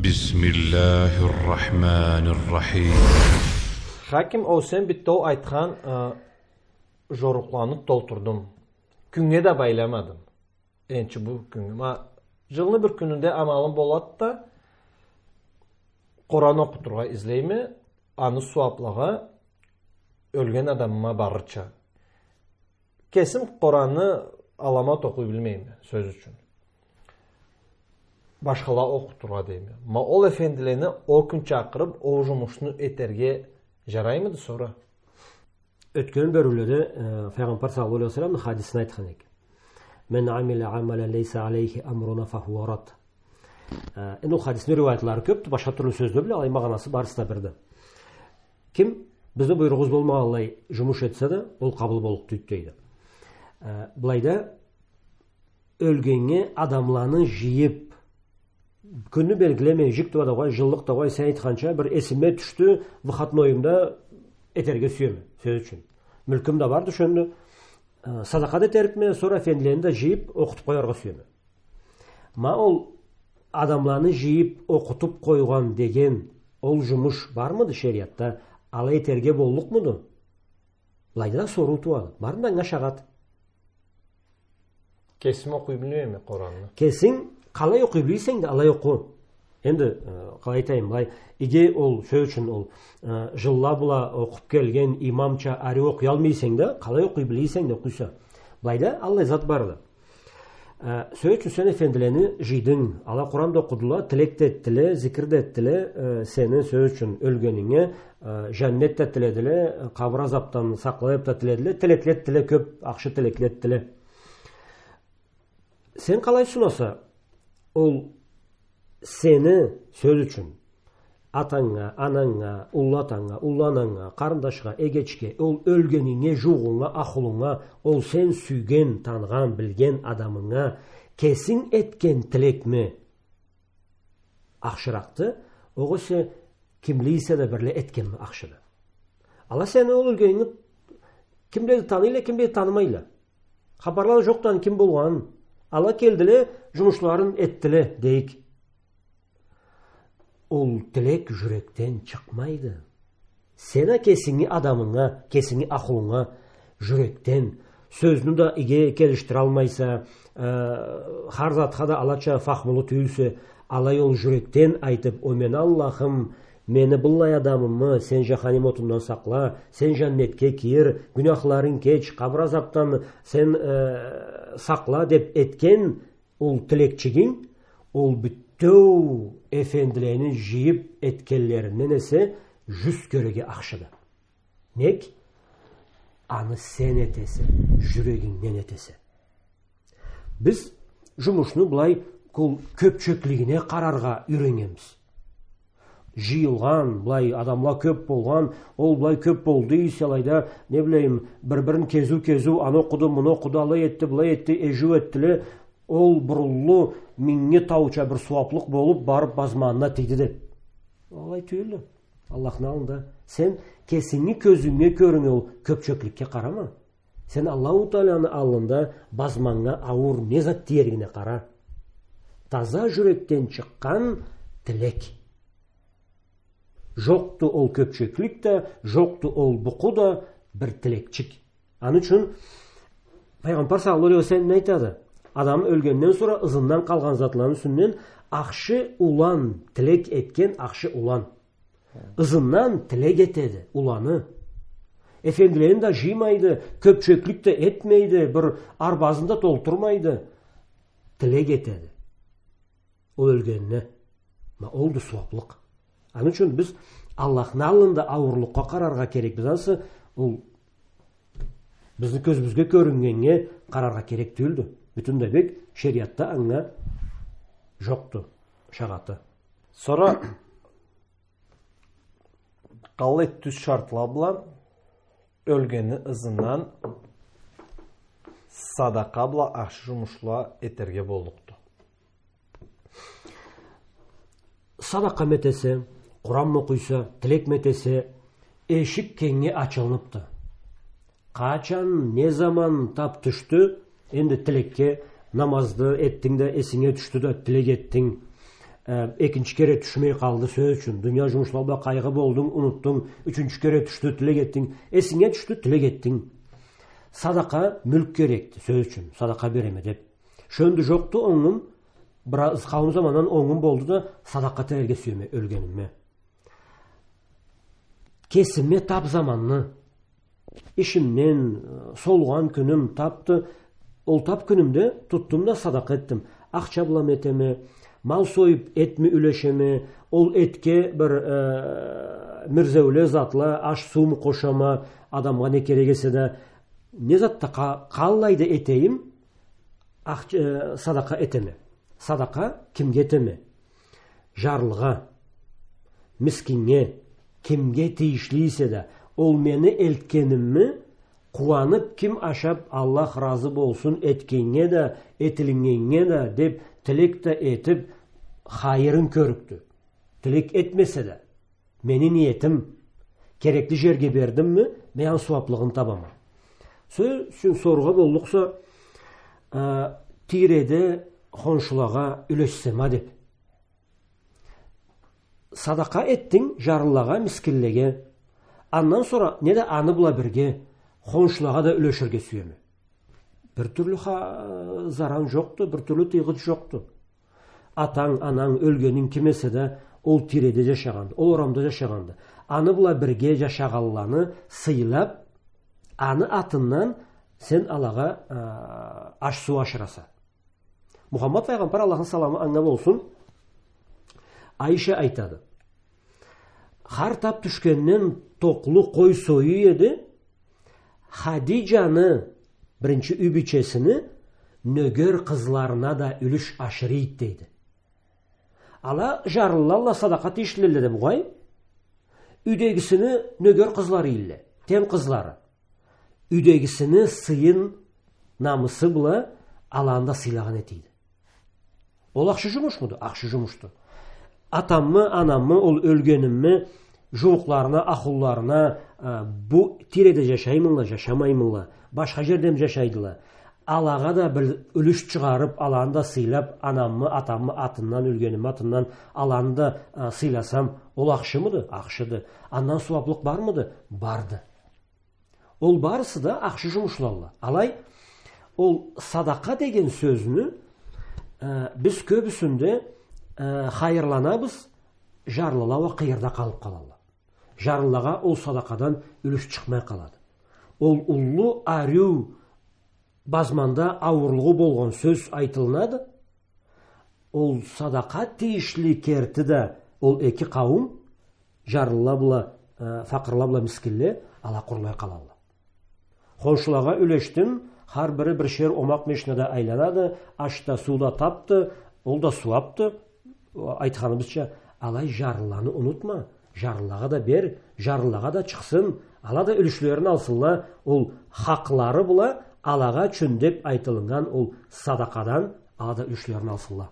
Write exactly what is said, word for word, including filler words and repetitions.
بسم الله الرحمن الرحيم. Хаким, ол сен битеу айтхан, э, жорукъланы толтурдум. Кюннге да байламадым. Энчи бу кюннге. Ма, жылны бир кюнюнде амалым болады да, Къуран окъутургъа излейме, аны сууаплагъа ёлген адамыма барырча. Кесим Къуранны аламат окъуй билмейме, сёз ючюн. Башхала окъутургъа дейме. Ма ол эфендилени ол кюн чакъырып, ол жумушну этерге жараймыды сора? Ётген бёрюледе, э, Файгъамбар саллаллаху алейхи ва салламны хадисин айтхан эдик. «من عمل عملا ليس عليه أمرنا فهو رد». Э, энди ол хадисни риваятлары кёпдю, башха тюрлю сёзле бла, алай магъанасы барысы да бирди. Ким бизни буйругъубуз болмагъанлай жумуш этсе да, ол къабыл боллукъ тюйюлдю дейди. Э, былайда ёлгеннге адамланы жыйып, кюнню белгилемей, жик да уа да къой, жыллыкъ да къой, сен айтханча, бир эсиме тюшдю, выходнойумда этерге сюеме, сёз ючюн. Мюлкюм да барды шёндю, э, садакъа да этерикме, сора эфендилени да жыйып, окъутуп къояргъа сюеме. Ма ол адамланы жыйып, окъутуп къойгъан деген ол жумуш бармыды шериатда? Алай этерге боллукъмуду? Былайда да соруу тууады. Барында анга шагъат. Кесим окъуй билмейме Къуранны. Кесинг къалай окъуй биле эсенг да, алай окъу. Энди, э, къалай айтайым, былай, иги ол, сёз ючюн ол, э, жылла бла окъуп келген имамча ариу окъуялмай эсенг да, къалай окъуй биле эсенг да окъуйса. Былайда аллай зат барды. Э, сёз ючюн сен эфендилени жыйдынг, ала Къуран да окъудула, тилек да этдиле, зикир да этдиле, э, сени, сёз ючюн, ёлгенинге, э, жаннет да тиледиле, э, къабыр азапдан сакъла деп да тиледиле, тилекле этдиле, кёп ахшы тилекле этдиле. Сен къалай сунаса, ол сени, сёз ючюн, атанга, ананга, уллу атанга, уллу ананга, къарындашха, эгечге, ол ёлгенинге, жууугъунга, ахлунга, ол сен сюйген, таныгъан, билген адамынга кесинг этген тилекми ахшыракъды, огъесе кимле эсе да бирле этгенми ахшыды? Ала сени ол ёлгенингни кимле да таныйла, кимле да танымайла. Хапарла да жокъду аны ким болгъанын. Ала келдиле, жумушларын этдиле, дейик. Ол тилек жюрекден чыкъмайды. Сен а кесинги адамынга, кесинги ахлунга жюрекден, сёзню да иги келишдиралмайса, э, хар затха да алача фахмулу тюйюлсе, алай ол жюрекден айтып, о мени Аллахым, мени быллай адамымы сен жаханим отундан сакъла, сен жаннетге кир, гюнахларын кеч, къабыр азапдан сен, э, сакъла деп этген ол тилекчигинг, ол бютеу эфендилени жыйып этгенлеринден эсе жюз кереге ахшыды. Нек? Аны сен этесе, жюрегингден этесе. Биз жумушну былай кёп-, кёпчеклигине къараргъа юйреннгенбиз. Жыйылгъан, былай адамла кёп болгъан, ол былай кёп болду эсе, алайда, не билейим, бир-бирин кезиу-кезиу, аны окъуду, муну окъуду, алай этди, былай этди, эжиу этдиле, ол буруллу минги тауча бир сууаплыкъ болуп барып базманына тийди деп. Алай тюйюлдю. Аллахны аллында сен кесинги кёзюнге кёрюнген ол кёпчекликге къарама. Сен Аллаху Тааланы аллында базманга ауур не зат тиеригине къара. Таза жюрекден чыкъгъан тилек. Жокъду ол кёпчеклик да, жокъду ол букъу да, бир тилекчик. Аны ючюн Пайгъамбар саллаллаху алейхи ва саллам не айтады? Адам ёлгенден сора ызындан къалгъан затланы юсюнден ахшы улан, тилек этген ахшы улан. Ызындан тилек этеди уланы. Эфендилерин да жыймайды, кёпчеклик да этмейди, бир арбазын да толтурмайды. Тилек этеди ол ёлгенине. Ма олду сууаплыкъ. Аны ючюн биз Аллахны аллында ауурлукъгъа къараргъа керекбиз. Ансы ол бизни кёзюбюзге кёрюннгеннге къараргъа керек тюйюлдю. Бютюн да бек шериатда анга жокъду шагъаты. Сора къаллай тюз шартла бла ёлгенни ызындан садакъа бла ахшы жумушла этерге боллукъду? Садакъамы этесе, Къуранмы окъуйса, тилекми этесе, эшик кенгнге ачылыныпды. Къачан, не заман тап тюшдю, энди тилекге, намазды этдинг да, эсинге тюшдю да, тилек этдинг. Э, экинчи кере тюшмей къалды, сёз ючюн. Дуния жумушла бла къайгъы болдунг, унутдунг, ючюнчю кере тюшдю, тилек этдинг. Эсинге тюшдю, тилек этдинг. Садакъа мюлк керекди, сёз ючюн. Садакъа береме деп. Шёндю жокъду онгум, бир аз къауум замандан онгум болду да, садакъа этерге сюеме ёлгенимме. Кесиме тап заманны. Ишимден, э, солгъан кюнюм тапды. Ол тап кюнюмде тутдум да садакъа этдим. Ахча бла этеме, мал союп этми юлешеме, ол этге бир, э, мирзеуле затла, аш-сууму къошама, адамгъа не керек эсе да, не затда къа-, къаллайда этейим, ахч-, э, садакъа этеме. Садакъа кимге этеме? Жарлыгъа, мискиннге, кимге тийишли эсе да, ол мени элтгенимми къууанып, ким ашап, Аллах разы болсун этгеннге да, этилиннгеннге да деп, тилек да этип, хайырын кёрюкдю. Тилек этмесе да, мени ниетим, керекли жерге бердимми, мен аны сууаплыгъын табама. Сё-, сё-, соруугъа боллукъса, а, тийреде хоншулагъа юлешсем а деп. Садакъа этдинг жарлылагъа, мискинлеге. Андан сора не да аны бла бирге хоншулагъа да юлеширге сюеме. Бир тюрлю ха-, заран жокъду, бир тюрлю тыйгъыч жокъду. Атанг, ананг, ёлгенинг ким эсе да, ол тийреде жашагъанды, ол орамда жашагъанды. Аны бла бирге жашагъанланы сыйлап, аны атындан сен алагъа, а, аш-суу ашыраса. Мухаммад файгъамбар, Аллахны саламы анга болсун, Айша айтады: хар тап тюшгенден токълу къой союй эди, Хадижаны, биринчи юй бийчесини, нёгер къызларына да юлюш ашырый эди, дейди. Ала жарлылалла садакъа тийишлиле да бугъай, юйдегисини нёгер къызлары эдиле, тен къызлары. Юйдегисини сыйын, намысы бла аланы да сыйлагъан этийди. Ол ахшы жумушмуду? Ахшы жумушду. Атаммы, анаммы, ол ёлгенимми, жууукъларына, ахлуларына, а, бу тийреде жашаймылла, жашамаймылла, башха жердеми жашайдыла, алагъа да бир юлюш чыгъарып, аланы да сыйлап, анаммы, атаммы атындан, ёлгенимми атындан аланы да, а, сыйласам, ол ахшымыды? Ахшыды. Андан сууаплыкъ бармыды? Барды. Ол барысы да ахшы жумушлалла. Алай, ол садакъа деген сёзню, э, биз кёбюсюнде, э, хайырланабыз, жарлыла уа къыйырда къалып къалалла. Жарлылагъа ол садакъадан юлюш чыкъмай къалады. Ол уллу ариу базманда ауурлугъу болгъан сёз айтылынады. Ол садакъа тийишли керти да ол эки къауум, жарлыла бла, э, факъырла бла мискинле, ала къурулай къалалла. Хоншулагъа юлешдим, хар бири биришер омакъ машинада айланады, аш да, суу да тапды, ол да сууапды. Айтханыбызча, алай жарлыланы унутма, жарлылагъа да бер, жарлылагъа да чыкъсын, ала да юлюшлерин алсынла, ол хакълары бла алагъа ючюн деп айтылыннган ол садакъадан ала да юлюшлерин алсынла.